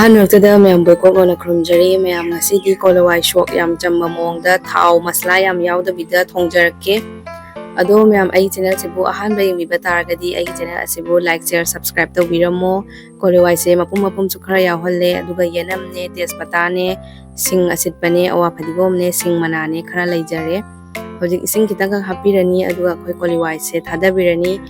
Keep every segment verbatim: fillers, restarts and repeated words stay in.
ꯑꯍꯥꯟꯕꯃꯛꯇꯗ ꯃꯌꯥꯝꯕꯨ ꯀꯣꯛꯂꯣꯟꯅ ꯈꯨꯔꯨꯝꯖꯔꯤ꯫ ꯃꯌꯥꯝ, ꯉꯁꯤꯗꯤ ꯀꯣꯂꯨꯋꯥꯏ ꯁꯣꯛ ꯌꯥꯝ ꯆꯝꯕ ꯃꯑꯣꯡꯗ ꯊꯥꯎ ꯃꯁꯂꯥ ꯌꯥꯝ ꯌꯥꯎꯗꯕꯤꯗ ꯊꯣꯡꯖꯔꯛꯀꯦ꯫ ꯑꯗꯣ ꯃꯌꯥꯝ, ꯑꯩ ꯆꯦꯅꯦꯜꯁꯤꯕꯨ ꯑꯍꯥꯟꯕ ꯌꯦꯡꯕꯤꯕ ꯇꯥꯔꯒꯗꯤ ꯑꯩꯒꯤ ꯆꯦꯅꯦꯜ ꯑꯁꯤꯕꯨ like, share, subscribe ꯇꯧꯕꯤꯔꯝꯃꯣ꯫ ꯀꯣꯂꯨꯋꯥꯏꯁꯦ ꯃꯄꯨꯝ ꯃꯄꯨꯝꯁꯨ ꯈꯔ ꯌꯥꯎꯍꯜꯂꯦ, ꯑꯗꯨꯒ ꯌꯦꯅꯝꯅꯦ, ꯇꯦꯖꯄꯇꯥꯅꯦ, ꯁꯤꯡ ꯑꯁꯤꯠꯄꯅꯦ, ꯑꯋꯥ ꯐꯗꯤꯒꯣꯝꯅꯦ, ꯁꯤꯡ ꯃꯅꯥꯅꯦ ꯈꯔ ꯂꯩꯖꯔꯦ꯫ ꯍꯧꯖꯤꯛ ꯏꯁꯤꯡ ꯈꯤꯇꯪꯈꯛ ꯍꯥꯞꯄꯤꯔꯅꯤ, ꯑꯗꯨꯒ ꯑꯩꯈꯣꯏ ꯀꯣꯂꯨꯋꯥꯏꯁꯦ ꯊꯥꯗꯕꯤꯔꯅꯤ꯫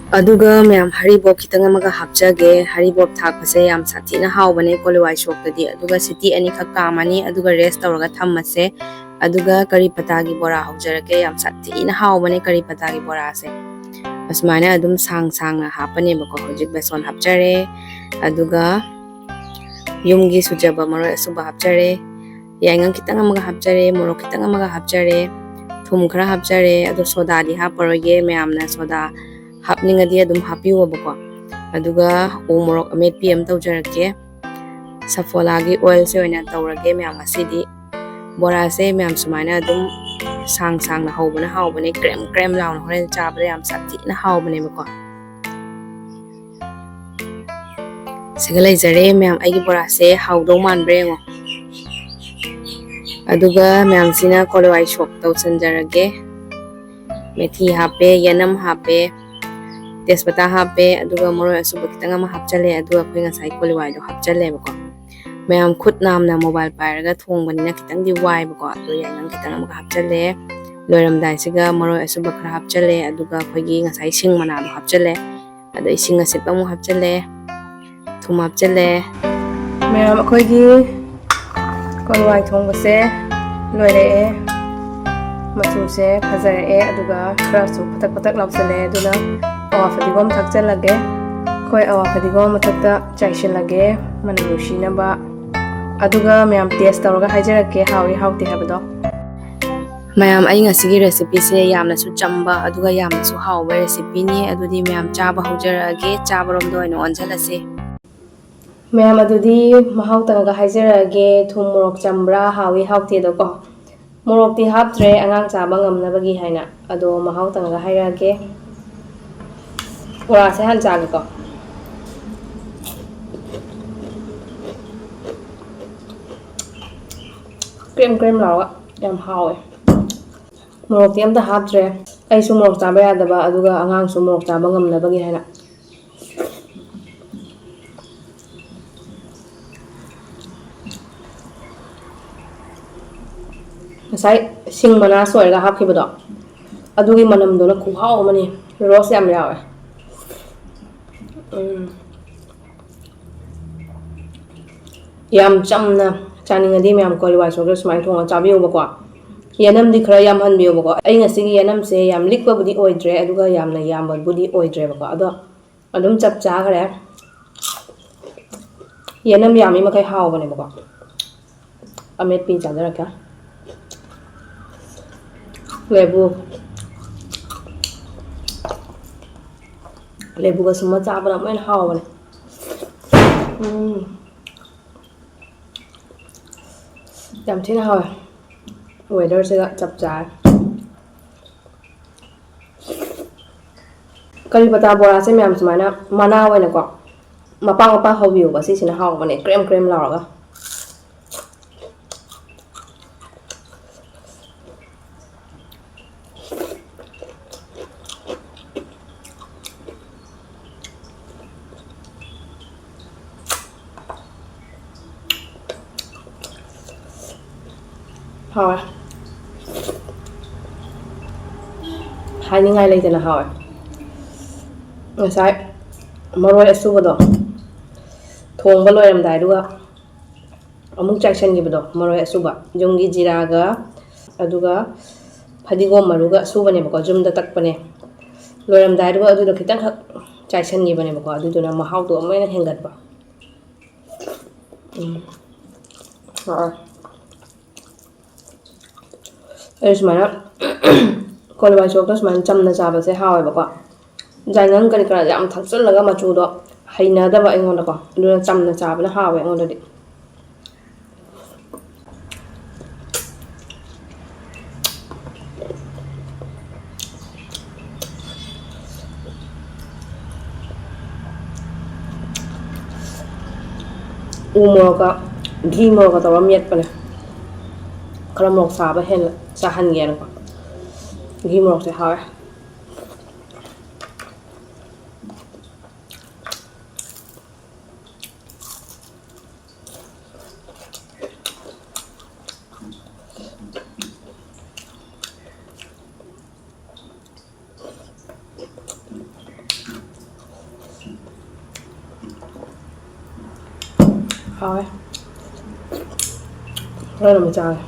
ꯑꯗꯨꯒ ꯃꯌꯥꯝ, ꯍꯔꯤꯕꯣꯞ ꯈꯤꯇꯪ ꯑꯃꯒ ꯍꯥꯞꯆꯒꯦ꯫ ꯍꯔꯤꯕꯣꯞ ꯊꯥꯛꯄꯁꯦ ꯌꯥꯝ ꯁꯥꯊꯤꯅ ꯍꯥꯎꯕꯅꯦ ꯀꯣꯂꯨꯋꯥꯏ ꯁꯣꯛꯇꯗꯤ꯫ ꯑꯗꯨꯒ ꯁꯤꯇꯤ ꯑꯅꯤꯈꯛ ꯀꯥꯝꯃꯅꯤ, ꯑꯗꯨꯒ rest ꯇꯧꯔꯒ ꯊꯝꯃꯁꯦ꯫ ꯑꯗꯨꯒ ꯀꯔꯤ ꯄꯇꯥꯒꯤ ꯕꯣꯔꯥ ꯍꯧꯖꯔꯛꯀꯦ꯫ ꯌꯥꯝ ꯁꯥꯊꯤꯅ ꯍꯥꯎꯕꯅꯦ ꯀꯔꯤ ꯄꯇꯥꯒꯤ ꯕꯣꯔꯥꯁꯦ꯫ ꯑꯁꯨꯃꯥꯏꯅ ꯑꯗꯨꯝ ꯁꯥꯡ ꯁꯥꯡꯅ ꯍꯥꯞꯄꯅꯦꯕꯀꯣ꯫ ꯍꯧꯖꯤꯛ ꯕꯦꯁꯣꯟ ꯍꯥꯞꯆꯔꯦ, ꯑꯗꯨꯒ ꯌꯨꯝꯒꯤ ꯁꯨꯖꯕ ꯃꯔꯣꯏ ꯑꯁꯨꯕ ꯍꯥꯞꯆꯔꯦ, ꯌꯥꯏꯉꯪ ꯈꯤꯇꯪ ꯑꯃꯒ ꯍꯥꯞꯆꯔꯦ, ꯃꯣꯔꯣꯛ ꯈꯤꯇꯪ ꯑꯃꯒ ꯍꯥꯞꯆꯔꯦ, ꯊꯨꯝ ꯈꯔ ꯍꯥꯞꯆꯔꯦ꯫ ꯑꯗꯣ ꯁꯣꯗꯥꯗꯤ ꯍꯥꯞꯄꯔꯣꯏꯒꯦ, ꯃꯌꯥꯝꯅ ꯁꯣꯗꯥ ꯍꯥꯞꯅꯤꯡꯉꯗꯤ ꯑꯗꯨꯝ ꯍꯥꯞꯄꯤꯌꯣꯕꯀꯣ꯫ ꯑꯗꯨꯒ ꯎ ꯃꯣꯔꯣꯛ ꯑꯃꯦꯠꯄꯤ ꯑꯃ ꯇꯧꯖꯔꯛꯀꯦ꯫ ꯁꯐꯣꯂꯥꯒꯤ oil ꯁꯦ ꯑꯣꯏꯅ ꯇꯧꯔꯒꯦ ꯃꯌꯥꯝ ꯉꯁꯤꯗꯤ꯫ ꯕꯣꯔꯥꯁꯦ ꯃꯌꯥꯝ ꯁꯨꯃꯥꯏꯅ ꯑꯗꯨꯝ ꯁꯥꯡ ꯁꯥꯡꯅ ꯍꯧꯕꯅ ꯍꯥꯎꯕꯅꯦ, ꯀ꯭ꯔꯦꯝ ꯀ꯭ꯔꯦꯝ ꯂꯥꯎꯅ ꯍꯣꯔꯦꯟ ꯆꯥꯕꯗ ꯌꯥꯝ ꯁꯥꯊꯤꯅ ꯍꯥꯎꯕꯅꯦꯕꯀꯣ꯫ ꯁꯤꯒ ꯂꯩꯖꯔꯦ ꯃꯌꯥꯝ, ꯑꯩꯒꯤ ꯕꯣꯔꯥꯁꯦ ꯍꯥꯎꯗꯧ ꯃꯥꯟꯕ꯭ꯔꯥ ꯌꯦꯡꯉꯣ꯫ ꯑꯗꯨꯒ ꯃꯌꯥꯝꯁꯤꯅ ꯀꯣꯂꯨꯋꯥꯏ ꯁꯣꯛ ꯇꯧꯁꯟꯖꯔꯒꯦ꯫ ꯃꯦꯊꯤ ꯍꯥꯞꯄꯦ, ꯌꯦꯅꯝ ꯍꯥꯞꯄꯦ, ꯇꯦꯖꯄꯇꯥ ꯍꯥꯞꯄꯦ, ꯑꯗꯨꯒ ꯃꯔꯣꯏ ꯑꯁꯨꯕ ꯈꯤꯇꯪ ꯑꯃ ꯍꯥꯞꯆꯜꯂꯦ, ꯑꯗꯨꯒ ꯑꯩꯈꯣꯏ ꯉꯁꯥꯏ ꯀꯣꯂꯨꯋꯥꯏꯗꯣ ꯍꯥꯞꯆꯜꯂꯦꯕꯀꯣ꯫ ꯃꯌꯥꯝ, ꯈꯨꯠ ꯅꯥꯝꯅ mobile ꯄꯥꯏꯔꯒ ꯊꯣꯡꯕꯅꯤꯅ ꯈꯤꯇꯪꯗꯤ ꯋꯥꯏꯕꯀꯣ꯫ ꯑꯗꯣ ꯌꯥꯏꯉꯪ ꯈꯤꯇꯪ ꯑꯃꯒ ꯍꯥꯞꯆꯜꯂꯦ꯫ ꯂꯣꯏꯔꯝꯗꯥꯏꯁꯤꯒ ꯃꯔꯣꯏ ꯑꯁꯨꯕ ꯈꯔ ꯍꯥꯞꯆꯜꯂꯦ, ꯑꯗꯨꯒ ꯑꯩꯈꯣꯏꯒꯤ ꯉꯁꯥꯏ ꯁꯤꯡ ꯃꯅꯥꯗꯣ ꯍꯥꯞꯆꯜꯂꯦ꯫ ꯑꯗꯣ ꯏꯁꯤꯡ ꯑꯁꯤꯠꯄ ꯑꯃꯨꯛ ꯍꯥꯞꯆꯜꯂꯦ, ꯊꯨꯝ ꯍꯥꯞꯆꯜꯂꯦ꯫ ꯃꯌꯥꯝ, ꯑꯩꯈꯣꯏꯒꯤ ꯀꯣꯂꯨꯋꯥꯏ ꯊꯣꯡꯕꯁꯦ ꯂꯣꯏꯔꯛꯑꯦ꯫ ꯃꯆꯨꯁꯦ ꯐꯖꯔꯛꯑꯦ, ꯑꯗꯨꯒ ꯈꯔꯁꯨ ꯄꯇꯛ ꯄꯇꯛ ꯂꯥꯎꯁꯜꯂꯛꯑꯦ꯫ ꯑꯗꯨꯅ ꯑꯋꯥ ꯐꯗꯤꯒꯣꯝ ꯊꯥꯛꯆꯜꯂꯒꯦ꯫ ꯑꯩꯈꯣꯏ ꯑꯋꯥ ꯐꯗꯤꯒꯣꯝ ꯃꯊꯛꯇ ꯆꯥꯏꯁꯤꯜꯂꯒꯦ, ꯃꯅꯝ ꯅꯨꯡꯁꯤꯅꯕ꯫ ꯑꯗꯨꯒ ꯃꯌꯥꯝ, taste ꯇꯧꯔꯒ ꯍꯥꯏꯖꯔꯛꯀꯦ ꯍꯥꯎꯏ ꯍꯥꯎꯇꯦ ꯍꯥꯏꯕꯗꯣ꯫ ꯃꯌꯥꯝ, ꯑꯩ ꯉꯁꯤꯒꯤ recipe ꯁꯦ ꯌꯥꯝꯅꯁꯨ ꯆꯝꯕ ꯑꯗꯨꯒ ꯌꯥꯝꯅꯁꯨ ꯍꯥꯎꯕ recipe ꯅꯤ꯫ ꯑꯗꯨꯗꯤ ꯃꯌꯥꯝ, ꯆꯥꯕ ꯍꯧꯖꯔꯛꯑꯒꯦ, ꯆꯥꯕꯔꯣꯝꯗ ꯑꯣꯏꯅ ꯑꯣꯟꯁꯤꯜꯂꯁꯤ꯫ ꯃꯌꯥꯝ, ꯑꯗꯨꯗꯤ ꯃꯍꯥꯎ ꯇꯪꯉꯒ ꯍꯥꯏꯖꯔꯛꯑꯒꯦ, ꯊꯨꯝ ꯃꯣꯔꯣꯛ ꯆꯝꯕ꯭ꯔꯥ, ꯍꯥꯎꯏ ꯍꯥꯎꯇꯦꯗꯣꯀꯣ꯫ ꯃꯣꯔꯣꯛꯇꯤ ꯍꯥꯞꯇ꯭ꯔꯦ, ꯑꯉꯥꯡ ꯆꯥꯕ ꯉꯝꯅꯕꯒꯤ ꯍꯥꯏꯅ꯫ ꯑꯗꯣ ꯃꯍꯥꯎ ꯇꯪꯉꯒ ꯍꯥꯏꯔꯛꯑꯒꯦ꯫ ꯕꯣꯔꯥꯁꯦ ꯍꯥꯟꯅ ꯆꯥꯒꯦꯀꯣ꯫ ꯀ꯭ꯔꯦꯝ ꯀ꯭ꯔꯦꯝ ꯂꯥꯎꯔꯒ ꯌꯥꯝ ꯍꯥꯎꯋꯦ꯫ ꯃꯣꯔꯣꯛꯇꯤ ꯑꯝꯇ ꯍꯥꯞꯇ꯭ꯔꯦ꯫ ꯑꯩꯁꯨ ꯃꯣꯔꯣꯛ ꯆꯥꯕ ꯌꯥꯗꯕ, ꯑꯗꯨꯒ ꯑꯉꯥꯡꯁꯨ ꯃꯣꯔꯣꯛ ꯆꯥꯕ ꯉꯝꯅꯕꯒꯤ ꯍꯥꯏꯅ꯫ ꯉꯁꯥꯏ ꯁꯤꯡ ꯃꯅꯥ ꯁꯣꯏꯔꯒ ꯍꯥꯞꯈꯤꯕꯗꯣ, ꯑꯗꯨꯒꯤ ꯃꯅꯝꯗꯨꯅ ꯈꯨꯍꯥꯎ ꯑꯃꯅꯤ꯫ ꯔꯣꯁ ꯌꯥꯝ ꯌꯥꯎꯋꯦ꯫ ꯎꯝ꯫ ꯌꯥꯝ ꯆꯝꯅ ꯆꯥꯅꯤꯡꯉꯗꯤ ꯃꯌꯥꯝ ꯀꯣꯂꯤ ꯍꯋꯥꯏ ꯁꯣꯛꯇ ꯁꯨꯃꯥꯏꯅ ꯊꯣꯡꯉꯒ ꯆꯥꯕꯤꯌꯣꯕꯀꯣ꯫ ꯌꯦꯅꯝꯗꯤ ꯈꯔ ꯌꯥꯝꯍꯟꯕꯤꯌꯣꯕꯀꯣ꯫ ꯑꯩ ꯉꯁꯤꯒꯤ ꯌꯦꯅꯝꯁꯦ ꯌꯥꯝ ꯂꯤꯛꯄꯕꯨꯗꯤ ꯑꯣꯏꯗ꯭ꯔꯦ, ꯑꯗꯨꯒ ꯌꯥꯝꯅ ꯌꯥꯝꯕꯕꯨꯗꯤ ꯑꯣꯏꯗ꯭ꯔꯦꯕꯀꯣ꯫ ꯑꯗꯣ ꯑꯗꯨꯝ ꯆꯞ ꯆꯥꯈ꯭ꯔꯦ꯫ ꯌꯦꯅꯝ ꯌꯥꯝꯃꯤ ꯃꯈꯩ ꯍꯥꯎꯕꯅꯦꯕꯀꯣ꯫ ꯑꯃꯦꯠꯄꯤ ꯆꯥꯖꯔꯛꯀꯦ꯫ ꯂꯦꯕꯨ꯫ ꯂꯦꯕꯨꯒ ꯁꯨꯝꯕ ꯆꯥꯕꯅ ꯑꯃꯨꯛ ꯍꯦꯟꯅ ꯍꯥꯎꯕꯅꯦ꯫ ꯎꯝ꯫ ꯌꯥꯝ ꯊꯤꯅ ꯍꯥꯎꯋꯦ꯫ Weatherꯁꯤꯒ ꯆꯞ ꯆꯥꯔꯦ꯫ ꯀꯔꯤ ꯄꯇꯥ ꯕꯣꯔꯥꯁꯦ ꯃꯌꯥꯝ ꯁꯨꯃꯥꯏꯅ ꯃꯅꯥ ꯑꯣꯏꯅꯀꯣ, ꯃꯄꯥ ꯃꯄꯥ ꯍꯧꯕꯤꯌꯨꯕ, ꯁꯤꯁꯤꯅ ꯍꯥꯎꯕꯅꯦ, ꯀ꯭ꯔꯦꯝ ꯀ꯭ꯔꯦꯝ ꯂꯥꯎꯔꯒ꯫ ꯍꯥꯎꯋꯦ꯫ ꯍꯥꯏꯅꯤꯡꯉꯥꯏ ꯂꯩꯇꯅ ꯍꯥꯎꯋꯦ꯫ ꯉꯁꯥꯏ ꯃꯔꯣꯏ ꯑꯁꯨꯕꯗꯣ ꯊꯣꯡꯕ ꯂꯣꯏꯔꯝꯗꯥꯏꯗꯨꯒ ꯑꯃꯨꯛ ꯆꯥꯏꯁꯟꯈꯤꯕꯗꯣ, ꯃꯔꯣꯏ ꯑꯁꯨꯕ, ꯌꯨꯝꯒꯤ ꯖꯤꯔꯥꯒ, ꯑꯗꯨꯒ ꯐꯗꯤꯒꯣꯝ ꯃꯔꯨꯒ ꯑꯁꯨꯕꯅꯦꯕꯀꯣ, ꯌꯨꯝꯗ ꯇꯛꯄꯅꯦ꯫ ꯂꯣꯏꯔꯝꯗꯥꯏꯗꯨꯒ ꯑꯗꯨꯗꯣ ꯈꯤꯇꯪꯈꯛ ꯆꯥꯏꯁꯟꯈꯤꯕꯅꯦꯕꯀꯣ, ꯑꯗꯨꯗꯨꯅ ꯃꯍꯥꯎꯗꯣ ꯑꯃꯨꯛ ꯍꯦꯟꯅ ꯍꯦꯟꯒꯠꯄ꯫ ꯎꯝ꯫ ꯍꯥꯎꯋꯦ꯫ ꯑꯩ ꯁꯨꯃꯥꯏꯅ ꯀꯣꯂꯤ ꯍꯋꯥꯏ ꯁꯣꯛꯇ ꯁꯨꯃꯥꯏꯅ ꯆꯝꯅ ꯆꯥꯕꯁꯦ ꯍꯥꯎꯋꯦꯕꯀꯣ꯫ ꯌꯥꯏꯉꯪ ꯀꯔꯤ ꯀꯔꯥ ꯌꯥꯝ ꯊꯥꯛꯆꯜꯂꯒ ꯃꯆꯨꯗꯣ ꯍꯩꯅꯗꯕ ꯑꯩꯉꯣꯟꯗꯀꯣ, ꯑꯗꯨꯅ ꯆꯝꯅ ꯆꯥꯕꯅ ꯍꯥꯎꯋꯦ ꯑꯩꯉꯣꯟꯗꯗꯤ꯫ ꯎ ꯃꯣꯔꯣꯛꯀ ꯘꯤ ꯃꯣꯔꯣꯛꯀ ꯇꯧꯔꯒ ꯃꯦꯠꯄꯅꯦ꯫ ꯈꯔ ꯃꯣꯔꯣꯛ ꯁꯥꯕ ꯍꯦꯟꯅ ꯆꯥꯍꯟꯒꯦꯅꯀꯣ꯫ ꯘꯤ ꯃꯣꯔꯣꯛꯁꯦ ꯍꯥꯎꯋꯦ꯫ ꯍꯥꯎꯋꯦ꯫ ꯍꯣꯔꯦꯟ ꯑꯃꯨꯛ ꯆꯥꯒꯦ꯫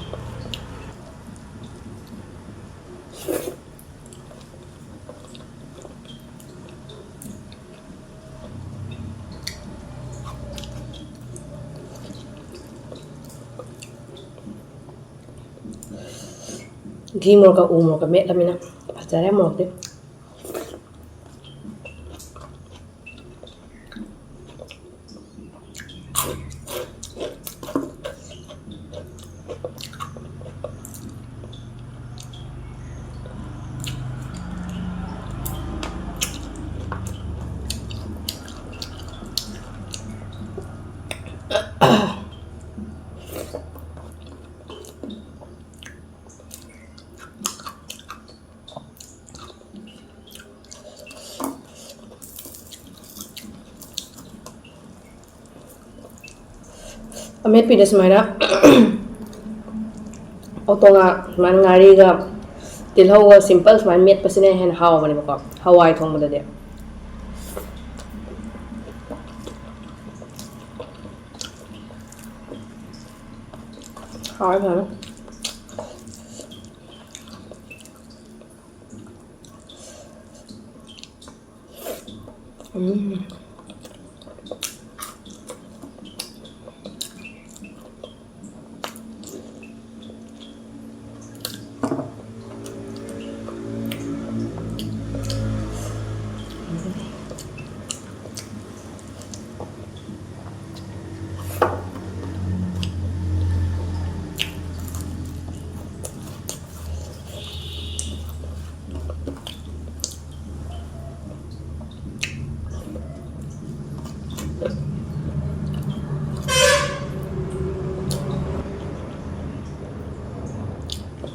ꯘꯤ ꯃꯣꯔꯣꯛꯀ ꯎ ꯃꯣꯔꯣꯛꯀ ꯃꯦꯠꯂꯃꯤꯅ ꯐꯖꯔꯦ ꯃꯣꯔꯣꯛꯇꯤ꯫ ꯑꯃꯦꯠꯄꯤꯗ ꯁꯨꯃꯥꯏꯅ ꯑꯣꯇꯣꯉꯥ ꯁꯨꯃꯥꯏꯅ ꯉꯥꯔꯤꯒ ꯇꯤꯜꯍꯧꯒ simple ꯁꯨꯃꯥꯏꯅ ꯃꯦꯠꯄꯁꯤꯅ ꯍꯦꯟꯅ ꯍꯥꯎꯕꯅꯦꯕꯀꯣ, ꯍꯋꯥꯏ ꯊꯣꯡꯕꯗꯗꯤ꯫ ꯍꯥꯎꯋꯦ ꯐꯖꯅ꯫ ꯎꯝ꯫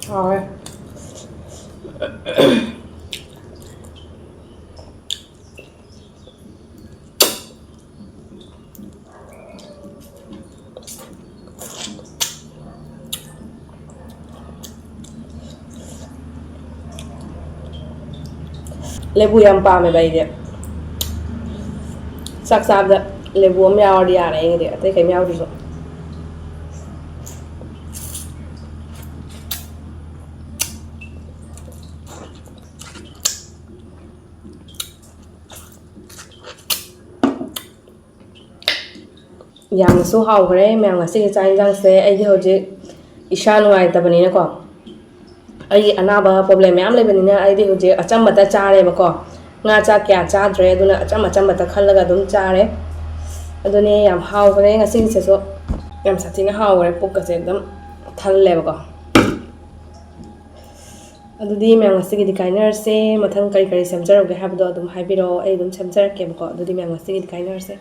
ꯍꯥꯎꯔꯦ꯫ ꯂꯦꯕꯨ ꯌꯥꯝ ꯄꯥꯝꯃꯦꯕ ꯑꯩꯗꯤ꯫ ꯆꯥꯛ ꯆꯥꯕꯗ ꯂꯦꯕꯨ ꯑꯃ ꯌꯥꯎꯔꯗꯤ ꯌꯥꯔꯦ ꯑꯩꯒꯤꯗꯤ, ꯑꯇꯩ ꯀꯩꯝ ꯌꯥꯎꯗ꯭ꯔꯁꯨ꯫ ꯌꯥꯝꯅꯁꯨ ꯍꯥꯎꯈ꯭ꯔꯦ ꯃꯌꯥꯝ ꯉꯁꯤꯒꯤ ꯆꯥꯛ ꯌꯦꯟꯁꯥꯡꯁꯦ꯫ ꯑꯩꯗꯤ ꯍꯧꯖꯤꯛ ꯏꯁꯥ ꯅꯨꯡꯉꯥꯏꯇꯕꯅꯤꯅꯀꯣ, ꯑꯩꯒꯤ ꯑꯅꯥꯕ problem ꯃꯌꯥꯝ ꯂꯩꯕꯅꯤꯅ ꯑꯩꯗꯤ ꯍꯧꯖꯤꯛ ꯑꯆꯝꯕꯇ ꯆꯥꯔꯦꯕꯀꯣ꯫ ꯉꯥ ꯆꯥꯛ ꯀꯌꯥ ꯆꯥꯗ꯭ꯔꯦ, ꯑꯗꯨꯅ ꯑꯆꯝ ꯑꯆꯝꯕꯇ ꯈꯜꯂꯒ ꯑꯗꯨꯝ ꯆꯥꯔꯦ꯫ ꯑꯗꯨꯅꯦ, ꯌꯥꯝ ꯍꯥꯎꯈ꯭ꯔꯦ ꯉꯁꯤꯒꯤꯁꯤꯁꯨ, ꯌꯥꯝ ꯁꯥꯊꯤꯅ ꯍꯥꯎꯈ꯭ꯔꯦ, ꯄꯨꯛꯀꯁꯦ ꯑꯗꯨꯝ ꯊꯜꯂꯦꯕꯀꯣ꯫ ꯑꯗꯨꯗꯤ ꯃꯌꯥꯝ ꯉꯁꯤꯒꯤꯗꯤ ꯀꯥꯏꯅꯔꯁꯦ꯫ ꯃꯊꯪ ꯀꯔꯤ ꯀꯔꯤ ꯁꯦꯝꯖꯔꯛꯎꯒꯦ ꯍꯥꯏꯕꯗꯣ ꯑꯗꯨꯝ ꯍꯥꯏꯕꯤꯔꯛꯑꯣ, ꯑꯩ ꯑꯗꯨꯝ ꯁꯦꯝꯖꯔꯛꯀꯦꯕꯀꯣ꯫ ꯑꯗꯨꯗꯤ ꯃꯌꯥꯝ ꯉꯁꯤꯒꯤꯗꯤ ꯀꯥꯏꯅꯔꯁꯦ꯫